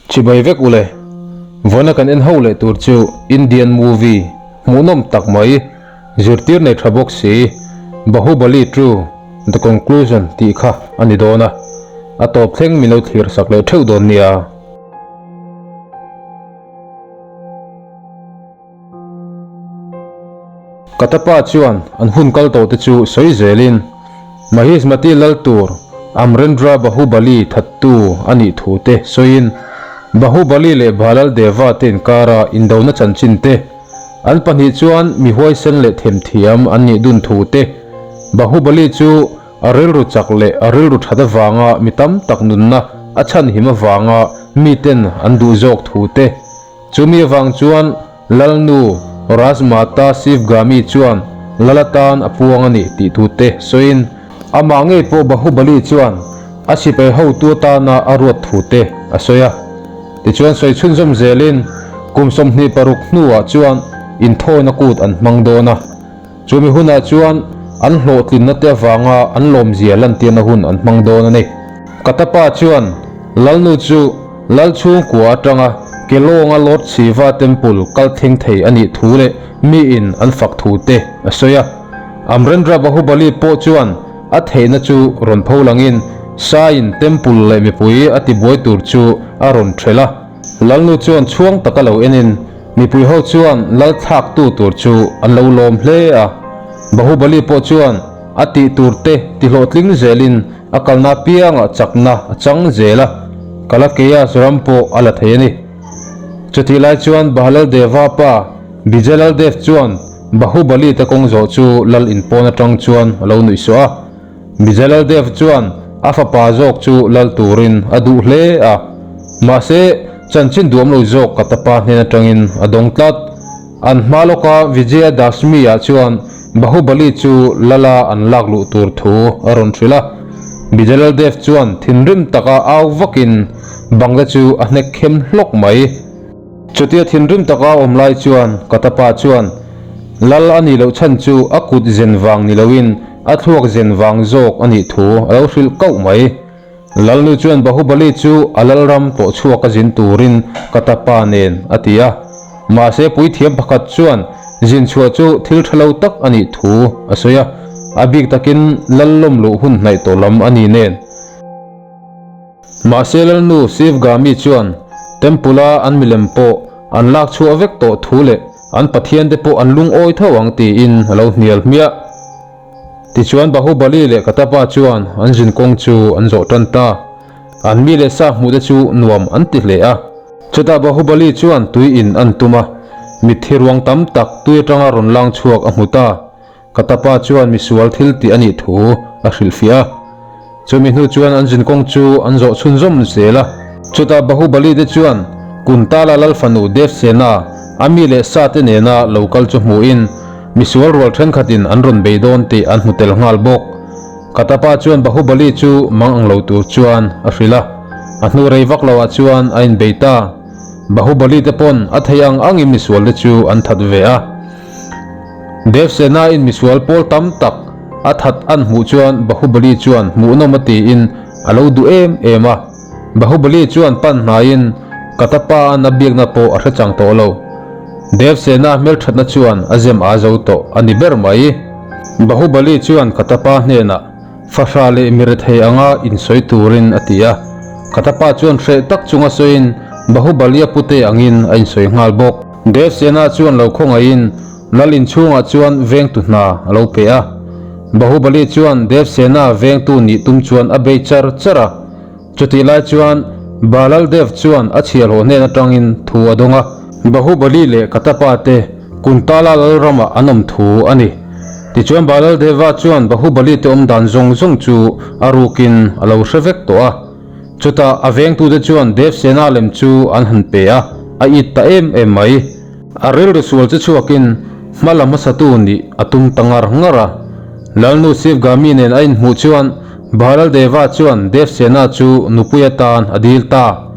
Chibai vek ule. Vawiina kan en ho leh tur chu Indian movie hmuhnawm tak mai, zirtir nei tha bawk si, Bahubali 2, The Conclusion tih kha a ni dawn a, a tawp thleng min lo thlir sak leh theuh dawn nia. Katapa chuan an hun kal tawhte chu sawi zelin, Mahismati lal tur Amrendra Bahubali thattu a nih thu te sawiin, Bahubali leh Bhalal Deva te inkara indona chanchin te, an pahnih chuan mi huaisen leh themthiam an nih dun thu te, Bahubali chu a rilru chak leh a rilru that avanga mi tam tak nunna a chhanhim avanga miten an duh zawk thu te, Chumi avang chuan Lalnu Rajmata Shivgami chuan Lal atan a puang a ni tih thu te sawiin, amah ngei pawh Bahubali chuan a sipai hotu atana a ruat thu te a sawi a. Tichuan sawi chhunzawm zelin kum 26 hnuah chuan inthawina kut an hmang dawn a. Chumi hunah chuan an hlawhtlinna te avanga an lawmzia lantirna hun an hmang dawn a ni. Katapa chuan Lalnu chu Lal chhungkua atanga Kelawnga Lord Shiva Temple kal thleng thei a nih thu leh miin an fak thu te a sawi a. Amrendra Bahubali pawh chuan a theihna chu rawn pho langin Saiin Temple leh mipui a tibuai tur chu a rawn ṭhelh a. Lalnu chuan chhuang taka lo enin Mipui ho chuan lal thlaktu tur chu an lo lawm hle a, Bahubali pawh chuan a tih tur te ti hlawhtling zelin a kalna apiangah chakna a chang zel a, Kalakeyas ram pawh a la thei a ni. Chutih lai chuan Bahalal Deva pa Bijalal Dev chuan Bahubali te kawng zawh chu lal inpawn atang chuan a lo nuihsawh a. Bijalal Dev chuan a fapa zawk chu lal turin a duh hle a, mahse chanchin duam lo zawk Katapa hnen atangin a dawng tlat. An hma lawka Vijaya Dashmi ah chuan Bahubali chu lala an lak luh tur thu a rawn hrilh a. Bijalal Dev chuan thinrim taka au vakin bangte chu a hnek khem hlawk mai. Chutia thinrim taka awm lai chuan Katapa chuan Lal a nih loh chhan chu a kut zen vang ni loin a thluak zen vang zawk a nih thu a lo hrilh kauh mai. Lalnu chuan Bahubali chu a lalram tawh chhuak a zin turin Katapa nen a ti a. Mahse puithiam pakhat chuan zin chhuah chu thil tha lo tak a nih thu a sawi a, a bik takin lal lawm luh hun hnaih tawh lam a ni nen. Mahse Lalnu Shivgami chuan Temple a an milem pawh an lak chhuah vek tawh thu leh an pathian te pawh an lungawi tho ang tiin a lo hnial hmiah. Tichuan Bahubali leh Katapa chuan an zin kawng chu an zawh tan ta. An mi leh sa hmuh te chu nuam an ti hle a. Chutah Bahubali chuan tui in an tum a, mitthi ruang tam tak tui atanga rawn lang chhuak a hmu ta. Katapa chuan misual thil tih a nih thu a hrilhfiah a. Chumi hnu chuan an zinkawng chu an zawh chhunzawm zel a. Chutah Bahubali te chuan Kuntala lal fanu Devsena a mi leh sa te nena lo kal chu hmuhin misual rual thenkhatin an rawn bei dawn tih an hmu tel nghal bawk. Katapa chuan Bahubali chu mang ang lo tur chuan a hrilh a. A hnu rei vak loah chuan a inbei ta. Bahubali te pawn a theih ang angin misual te chu an that ve a. Devsena in misual pawl tam tak a that an hmuh chuan Bahubali chuan hmuhnawm a tiin a lo duh em em a. Bahubali chuan pan hnaiin Katapa an a biakna pawh a hre chang tawh lo. Devsena hmelthatna chuan a zem a zo tawh a ni ber mai. Bahubali chuan Katapa hnenah Fahra leh mirethei anga insawi turin a ti a. Katapa chuan hreh tak chunga sawiin Bahubali a pute angin a insawi nghal bawk. Devsena chuan lo khawngaihin Lal inchhungah chuan vengtu hna a lo pe a. Bahubali chuan Devsena vengtu nih tum chuan a bei char char a. Chutih lai chuan Balal Dev chuan a chhiahhlawh hnen atangin thu a dawng a. Bahubali leh Katapa te Kuntala lal ramah an awm thu a ni. Tichuan Balal Deva chuan Bahubali te awm dan zawng zawng chu a rukin a lo hre vek tawh a. Chutah a vengtute chuan Devsena lem chu an han pe a, a it ta em em mai. A rilru sual chu chhuakin hma la hmasatu nih a tum ta ngar ngar a. Lalnu Shivgami nen a inhmuh chuan Bharal Deva chuan Devsena chu nupui atan a dil ta.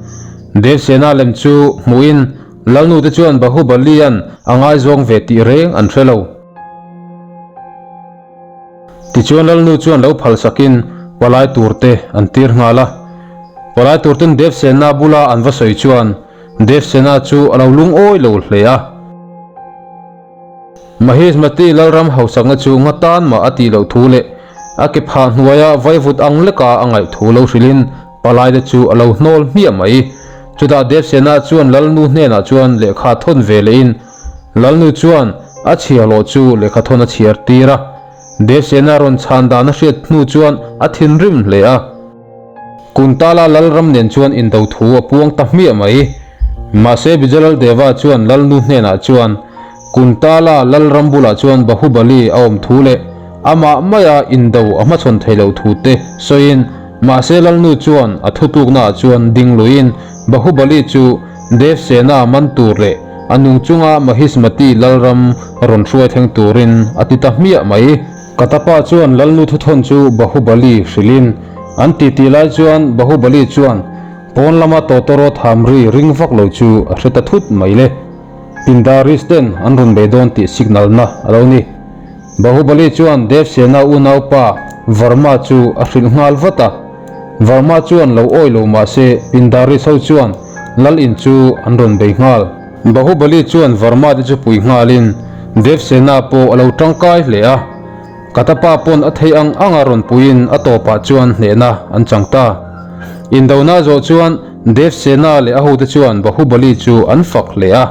Devsena lem chu hmuhin Lalnute chuan Bahubali-a'n a ngaizawng ve tih reng an hre lo. Tichuan Lalnu chuan lo phal sakin palai tur te an tir nghal a. Palai turten Devsena bula an va sawi chuan Devsena chu a lo lungawi lo hle a. Mahismati Lalram hausakna chu nga tan mah a tih loh thu leh a ke phah hnuaia vaivut ang leka a ngaih thu lo hrilhin palaite chu a lo hnawl hmiah mai. Chutah Devsena chuan Lalnu hnenah chuan lehkha thawn ve lehin Lalnu chuan a chhiahhlawh chu lehkha thawn a chhiar tir a. Devsena rawn chhan dan a hriat hnu chuan a thinrim hle a. Kuntala Lalram nen chuan indo thu a puang ta hmiah mai. Mahse Bijalal Deva chuan Lalnu hnenah chuan Kuntala Lalram bulah chuan Bahubali a awm thu leh amah maia indo a hmachhawn thei lo thu te sawiin mahse Lalnu chuan a thutluknaah chuan ding luiin Bahubali chu Devsena man tur leh a nung chunga Mahismati Lalram rawn hruai thleng turin a ti ta hmiah mai. Katapa chuan Lalnu thuthawn chu Bahubali hrilhin an titi lai chuan Bahubali chuan pawn lama tawtawraw tham ri ring vak lo chu a hre ta thut mai le. Pindaris ten an rawn bei dawn tih signal na a lo ni. Bahubali chuan Devsena unaupa Varma chu a hrilh nghal vat a. Varma chuan lo awi lo mah se Pindaris ho chuan Lal in chu an rawn bei nghal. Bahubali chuan Varma te chu pui nghalin Devsena pawh a lo tangkai hle a, Katapa pawn a theih ang anga rawn puiin a tawpah chuan hnehna an chang ta. Indona zawh chuan Devsena leh a hote chuan Bahubali chu an fak hle a,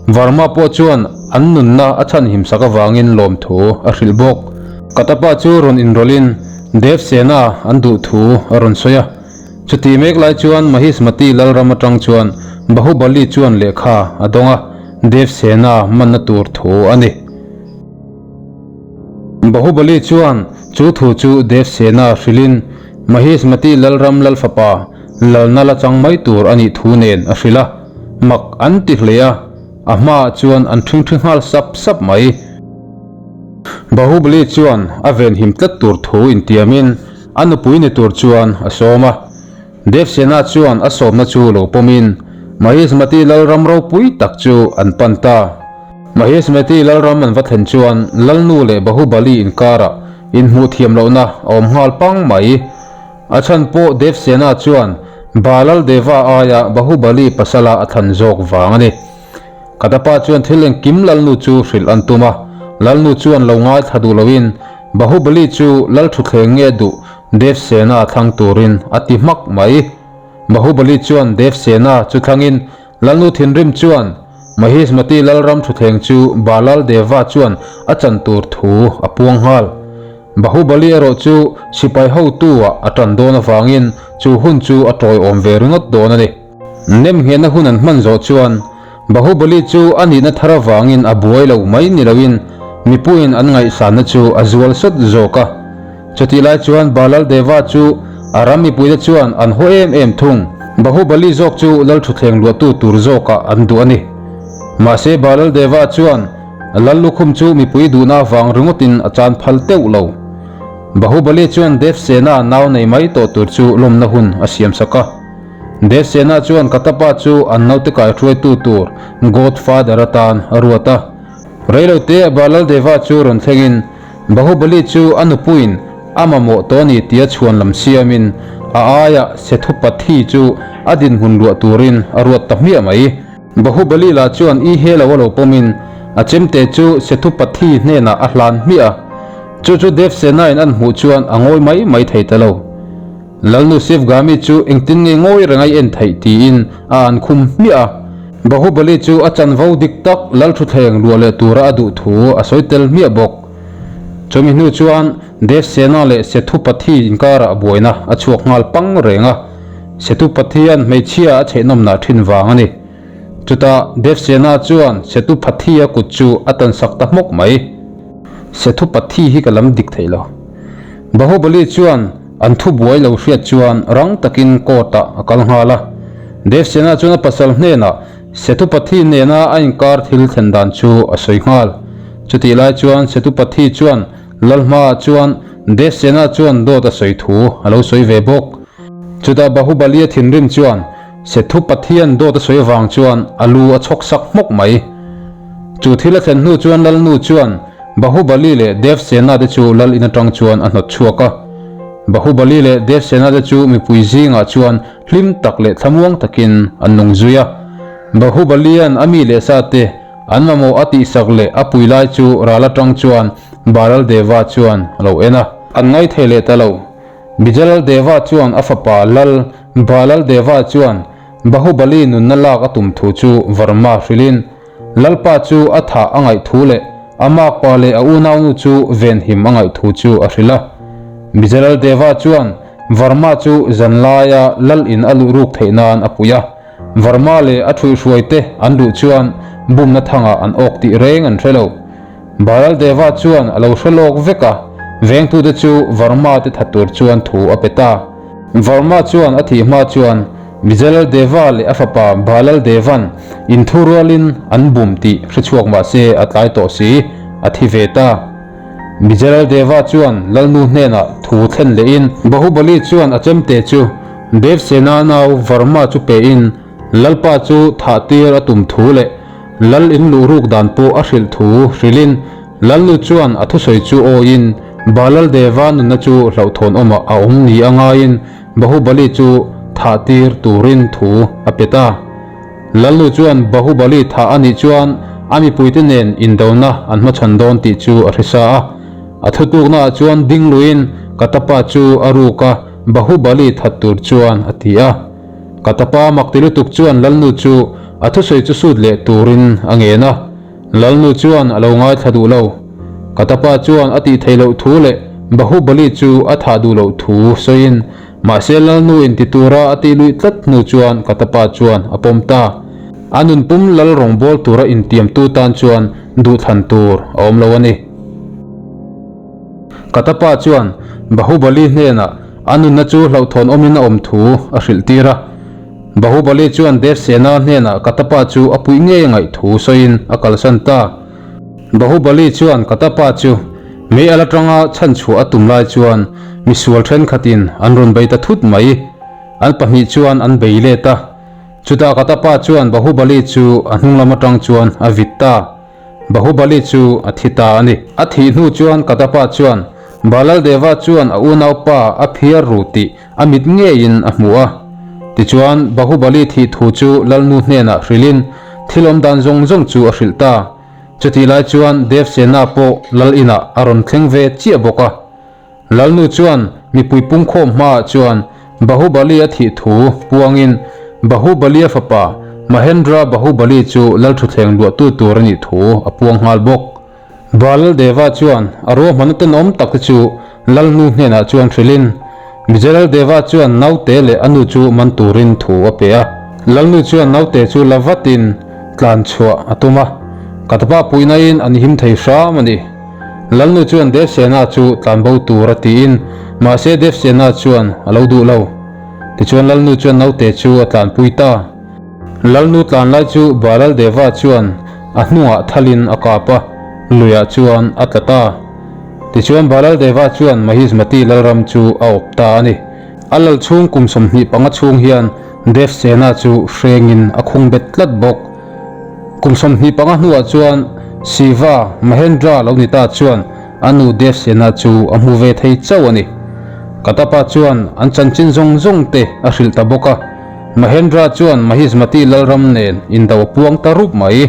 Varma pawh chuan an nunna a chhanhim sak avangin lawmthu a hrilh bawk. Katapa chu rawn inrawlhin Devsena an duh thu a rawn sawi a. Chutih mek lai chuan Mahismati Lalram atang chuan Bahubali chuan lehkha a dawng a, Devsena manna tur thu a ni. Bahubali chuan chu thu chu Devsena hrilhin Mahismati Lalram Lalfapa lalna la chang mai tur a nih thu nen a hrilh a, mak an ti hle a, a hmaah chuan an ṭhingṭhi nghal sap sap mai. Bahubali chuan a venhim tlat tur thu intiamin A nupui ni tur chuan a sawm a. Devsena chuan a sawmna chu lo pawmin Mahismati Lalram ropui tak chu an pan ta. Mahismati Lalram an va thlen chuan Lalnu leh Bahubali inkarah inhmuh thiam lohna a awm nghal pang mai. A chhan pawh Devsena chuan Balal Deva aia Bahubali pasala a thlan zawk vang a ni. Kadapa chuan thil engkim Lalnu chu hrilh an tum a, Lalnu chuan lo ngaithla duh loin Bahubali chu Lal thutthleng nge duh Devsena thlang turin a ti hmak mai. Bahubali chuan Devsena chu thlangin Lalnu thinrim chuan Mahismati Lalram thutthleng chu Balal Deva chuan a chan tur thu a puang nghal. Bahubali erawh chu sipai hotu ah a tan dawn avangin chu hun chu a tawiawm ve ringawt dawn a ni. Nemnghehna hun an hman zawh chuan Bahubali chu a nihna thar avangin a buai lo mai ni loin mipuiin an ngaihsanna chu a zual sawt zawk a. Chutih lai chuan Balal Deva chu a ram mipuite chuan an haw em em thung. Bahubali zawk chu Lalthuthleng luahtu tur zawkah an duh a ni. Mahse Balal Deva chuan Lal lukhum chu mipui duhna avang ringawtin a chan phal teuh lo. Bahubali chuan Devsena nau nei mai tawh tur chu lawmna hun a siamsak a. Devsena chuan Katapa chu an naute kaihruaitu tur Godfather atan a ruat a. Reilote Balaldeva chu rawn thlengin Bahubali chu a nupuiin a mamawh tawh a ni tia chhuan lam siamin a aia Sethupathi chu a dinhmun luah turin a ruat ta hmiah mai. Bahubali lah chuan i he lo a lo pawmin a chemte chu Sethupathi hnenah a hlan hmiah a. Chu chu Devsena-in an hmuh chuan a ngawi mai mai thei ta lo. Lalnu Sivgami chu engtin nge ngawi reng a i en theih tiin a an khum hmiah a. Bahubali chu a chanvo dik tak Lalthuthleng luah leh tura a duh thu a sawi tel hmiah bawk. Chumi hnu chuan Devsena leh Sethupathi inkarah buaina a chhuak nghal pang reng a, Sethupathian hmeichhia a chheihnawmnah thin vang a ni. Chutah Devsena chuan Setuphathi-a kut chu a tansak ta hmawk mai. Sethupathi hi ka lam dik thei lo. Bahubali chuan an thu buai lo hriat chuan rang takin court ah a kal nghal a. Devsena chuan a pasal hnenah Sethupathi nena a inkar thil thlen dan chu a sawi nghal. Chutih lai chuan Sethupathi chuan Lalhmaah chuan Devsena chuan dawt a sawi thu a lo sawi ve bawk. Chutah Bahubali a thinrim chuan Sethupathian dawt a sawi avang chuan a lu a chhawk sak hmawk mai. Chu thil a thlen hnu chuan Lalnu chuan Bahubali leh Devsena te chu Lal in atang chuan a hnawt chhuak a. Bahubali leh Devsena te chu mipui zingah chuan hlim tak leh thlamuang takin an nung zui a. Bahubalian a mi leh sa te an mamawh a tihsak leh a pui lai chu ral atang chuan Balal Deva chuan a lo en a. An ngaithei leh ta lo. Bijalal Deva chuan a fapa Lal Balal Deva chuan Bahubali nunna lak a tum thu chu Varma hrilhin Lalpa chu a thah a ngaih thu leh a makpa leh a unaunu chu venhim a ngaih thu chu a hrilh a. Bijalal Deva chuan Varma chu zanlaia lal in a luh ruk theih nan a pui a. Varma leh a ṭhuihhruai te an duh chuan bumna thangah an awk tih reng an hre lo. Balal Deva chuan a lo hre lawk vek a, vengtute chu Varma te that tur chuan thu a pe ta. Varma chuan a thih hma chuan Bijalal Deva leh a fapa Balal Devan inthurualin an bum tih hre chhuak mah se a tlai tawh si, a thi ve ta. Bijalal Deva chuan Lalnu hnenah thu thlen lehin Bahubali chuan a chemte chu Devsena nau Varma chu pein Lalpa chu thah tir a tum thu leh Lal in luh ruk dan pawh a hrilh thu hrilhin Lalnu chuan a thusawi chu awiin Balal Deva nunna chu hlauhthawn awmah a awm ni a ngaiin Bahubali chu thah tir turin thu a pe ta. Lalnu chuan Bahubali thah a nih chuan a mipuite nen indona an hmachhawn dawn tih chu a hrisa a. A thutluknaah chuan ding luiin Katapa chu a ruk a, Bahubali that tur chuan a ti a. Katapa mak ti lutuk chuan Lalnu chu a thusawi chu sut leh turin a ngen a. Lalnu chuan a lo ngaithla duh lo. Katapa chuan a tih theih loh thu leh Bahubali chu a thah duh loh thu sawiin, mahse Lalnu in ti tura a tih luih tlat hnu chuan Katapa chuan a pawm ta. A nunpum lal rawngbâwl tura intiamtu tan chuan duhthlan tur a awm lo a ni. Katapa chuan Bahubali hnenah a nunna chu hlauhthawn awmin a awm thu a hrilh tir a. Bahubali chuan Devsena hnenah Katapa chu a puih ngei a ngaih thu sawiin a kalsan ta. Bahubali chuan Katapa chu mei al atanga chhanchhuah a tum lai chuan misual thenkhatin an rawn bei ta thut mai. An pahnih chuan an bei let a. Chutah Katapa chuan Bahubali chu a hnung lam atang chuan a vit ta. Bahubali chu a thi ta a ni. A thih hnu chuan Katapa chuan Balaldeva chuan a unaupa a phiar ru tih a mit ngeiin a hmu a. Tichuan, Bahubali thih thu chu Lalnu hnenah hrilhin thil awm dan zawng zawng chu a hrilh ta. Chutih lai chuan Devsena pawh Lal inah a rawn thleng ve chiah bawk a. Lalnu chuan mipui pungkhawm hmaah chuan Bahubali a thih thu puangin Bahubali-a fapa Mahendra Bahubali chu Lalthuthleng luahtu tur a nih thu a puang nghal bawk. Balal Deva chuan a ruahmanna tenawm tak te chu Lalnu hnenah chuan hrilhin, Bijalal Deva chuan naute leh a nu chu man turin thu a pe a. Lalnu chuan naute chu la vatin tlan chhuah a tum a, Katapa puihnain an him thei hram a ni. Lalnu chuan Devsena chu tlanbo tur a tiin, mahse Devsena chuan a lo duh lo. Tichuan Lalnu chuan naute chu a tlanpui ta. Lalnu tlan lai chu Balal Deva chuan a hnungah thalin a kap a, luiah chuan a tla ta. Tichuan Balal Deva chuan Mahismati lalram chu a awp ta a ni. A lal chhung kum 25 chhung hian Devsena chu hrengin a khung bet tlat bawk. Kum 25 hnuah chuan Siva Mahendra lo ni ta chuan a nu Devsena chu a hmu ve thei chauh a ni. Katapa chuan an chanchin zawng zawng te a hrilh ta bawk a. Mahendra chuan Mahismati lalram nen indo a puang ta rup mai.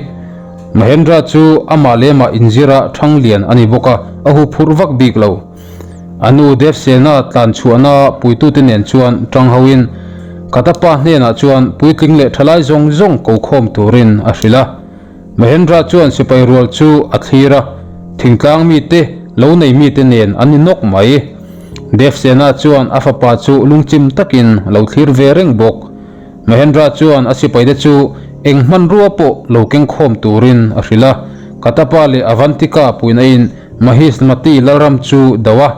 Mahendra chu amah lemah inzira thang lian a ni bawk a, a huphurh vak bik lo. A nu Devsena tlan chhuahna puitute nen chuan tang hoin Katapa hnenah chuan puitling leh thalai zawng zawng ko khawm turin a hrilh a. Mahendra chuan sipai rual chu a thlir a, thingtlang mite, lo nei mite nen an ni nawk mai. Devsena chuan a fapa chu lungchim takin a lo thlir ve reng bawk. Mahendra chuan a sipaite chu eng hmanrua pawh lo keng khawm turin a hrilh a, Katapa leh Avantika puihnain Mahismati lalram chu do a.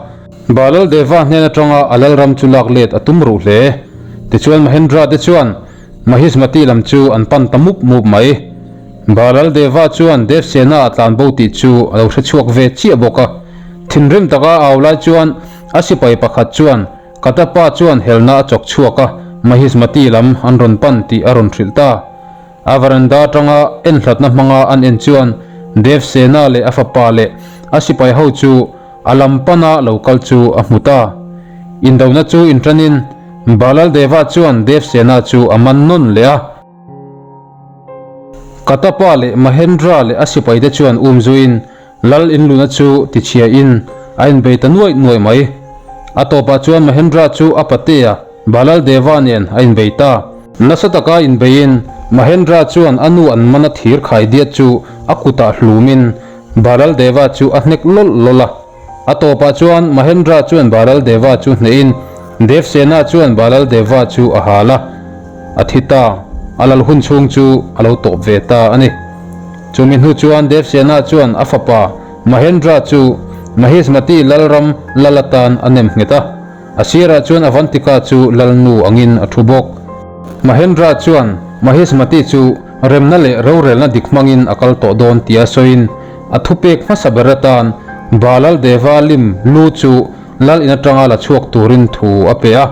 Balal Deva hnen atanga a lalram chu lak let a tum ruh hle. Tichuan Mahendra te chuan Mahismati lam chu an pan ta mup mup mai. Balal Deva chuan Devsena a tlanbo tih chu a lo hre chhuak ve chiah bawk a. Thinrim taka a au lai chuan a sipai pakhat chuan Katapa chuan helna a chawk chhuak a, Mahismati lam an rawn pan tih a rawn hrilh ta. A veranda atanga enhlatna hmanga an en chuan Devsena leh a fapa leh a sipai ho chu a lam pana lo kal chu a hmu ta. Indona chu inṭanin Balal Deva chuan Devsena chu a man nawn leh a. Katapa leh Mahendra leh a sipaite chuan um zuiin Lal inluna chu tichhiain a inbei ta nuaih nuaih mai. A tawpah chuan Mahendra chu a patea Balal Deva nen a inbei ta. Nasa taka inbeiin Mahendra chuan a nu an mana thir khaidiat chu a kutah hlumin Balal Deva chu a hnek lawlh lawlh a. A tawpah chuan Mahendra chuan Balal Deva chu hnehin Devsena chuan Balal Deva chu a hal a, a thi ta. A lal hun chhung chu a lo tawp ve ta a ni. Chumi hnu chuan Devsena chuan a fapa Mahendra chu Mahismati lalram lal atan a nem nghet a, a sirah chuan Avantika chu lalnu angin a thu bawk. Mahendra chuan Mahismati chu remna leh rorelna dik hmangin a kal tawh dawn tia sawiin a thupek hmasa ber atan Balal Deva lim lu chu Lal in atanga la chhuak turin thu a pe a.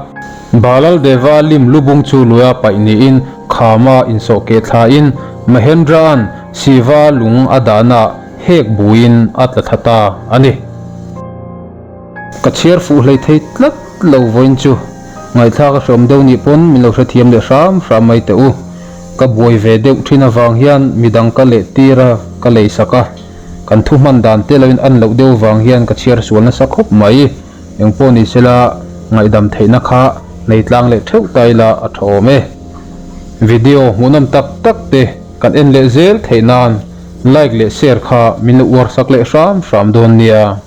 Balal Deva lim lubung chu luia paih niin khama insawh keh thlain Mahendra'an Siva lung a dahna hek buin a tla thla ta a ni. Ka chhiar fuh hlei thei tlat lo vawiin chu ngaihthlak a hreawm deuh nih pawn min lo hrethiam leh hram hram mai teh u. Ka buai ve deuh thin avang hian midang ka leh tir a ka lei sak a. Kan thu hman dan te loin an loh deuh vang hian ka chhiar sual nasa khawp mai. Engpawh ni sela ngaihdam theihna kha nei tlang leh theuh ta ila a tha awm e. Video hmuhnawm tak tak te kan en leh zel theih nan like leh share kha min lo uar sak leh hram hram dawn nia.